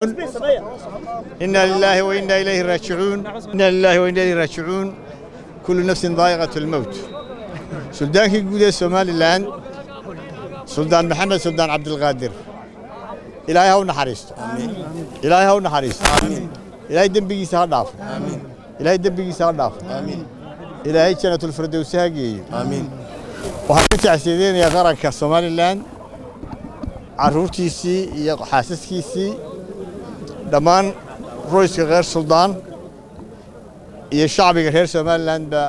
إنا لله وإنا إليه راجعون، إنا لله وإنا إليه راجعون. كل نفس ذائقة الموت. Suldaankii guud ee Somaliland, Suldaan Maxamed Suldaan Cabdilqaadir, Ilaahay ha u naxariisto, Ilaahay ha u naxariisto, Ilaahay dembigiisa ha dhaafo, Ilaahay dembigiisa ha dhaafo, Ilaahay Janatulfirdowsi ha geeyo. Waxaan ka tacsiideynayaa qaranka Somaliland, carruurtiisii iyo xaasaskiisii, dhammaan qoyska reer suldaan iyo shacbiga reer Somaliland ba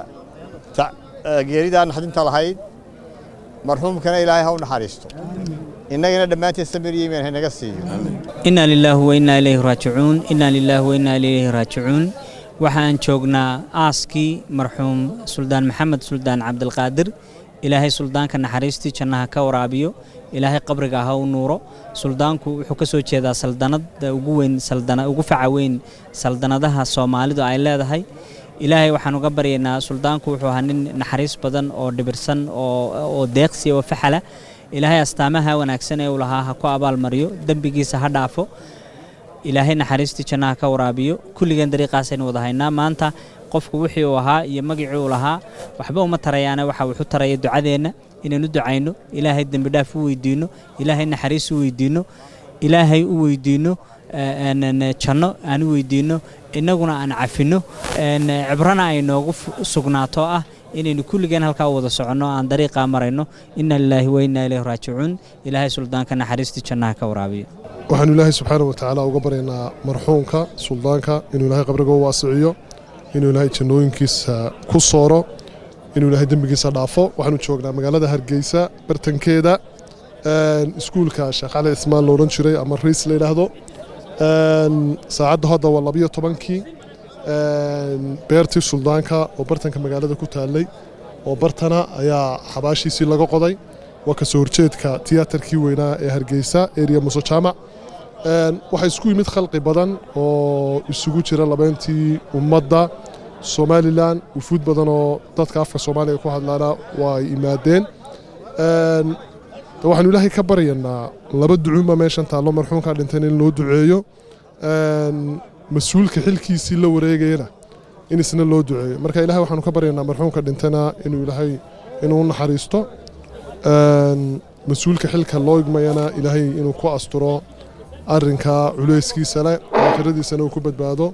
geeridaa naxdinta lahayd. Marxuumkana Ilaahay ha u naxariisto, innagana dhammaanteed samir iyo iimaan haynaga siiyo. Inaa lilaahi wa innaa ilayhi raajicuun, innaa lilaahi wa innaa ilayhi raajicuun. Waxaan joognaa aaskii marxuum Suldaan Maxamed Suldaan Cabdilqaadir. Ilaahay suldaanka naxariistii jannaha ka waraabiyo, Ilaahay qabriga ha u nuuro. Suldaanku wuxuu ka soo jeedaa saldanada ugu weyn, saldana ugu faca weyn saldanadaha Soomaalidu ay leedahay. Ilaahay waxaan uga baryaynaa, suldaanku wuxuu ahaa nin naxariis badan oo dhibirsan oo deeqsiya oo faxala. Ilaahay astaamaha wanaagsan ee uu lahaa ha ku abaalmariyo, dembigiisa ha dhaafo, Ilaahay naxariistii jannaha ka waraabiyo. Kulligeen dariiqaasaynu wada haynaa. Maanta qofku wixii uu ahaa iyo magicii uu lahaa waxba uma tarayaane, waxa wuxu taraya ducadeenna, inaynu ducayno, Ilaahay dembi dhaaf u weydiinno, Ilaahay naxariis u weydiinno, Ilaahay u weydiinno janno aan u weydiinno, innaguna aan cafinno, cibrana ay noogu sugnaato ah inaynu kulligeen halkaa u wada soconno, aan dariiqaa marayno. Inna lilaahi wa innaa ilayhi raajicuun. Ilaahay suldaanka naxariistii jannaha ka waraabiyo. Waxaanu Ilaahay subxaana wa tacaala uga baryaynaa marxuumka suldaanka inuu Ilaahay qabriga u waasiciyo, inuu Ilaahay jannooyinkiisa ku sooro, inuu Ilaahay dembigiisa dhaafo. Waxaanu joognaa magaalada Hargeysa bartankeeda, iskuulka Sheekh Cali Ismaan lo odhan jiray ama Riis la yidhaahdo. Saacadda hadda waa 12-kii. Beertii suldaanka oo bartanka magaalada ku taallay oo bartana ayaa xabaashiisii laga qoday. Waa kasoo horjeedka tiyaatarkii weynaa ee Hargeysa, area Muse Jaamac. Waxaa isku yimid khalqi badan oo isugu jira labeyntii ummadda Somaliland, wufuud badan oo dadka afka Soomaaliga ku hadlaana waa ay imaadeen. Waxaanu Ilaahay ka baryanaa laba ducuunba meeshan taallo: marxuumkaa dhintayna in loo duceeyo, mas-uulka xilkiisii la wareegayana in isna loo duceeyo. Marka Ilahay waxaanu ka baryanaa marxuumka dhintayna inuu Ilaahay inuu u naxariisto, mas-uulka xilka loo igmayana Ilaahay inuu ku asturo arrinka culayskiisa leh, aakhiradiisana uu ku badbaado.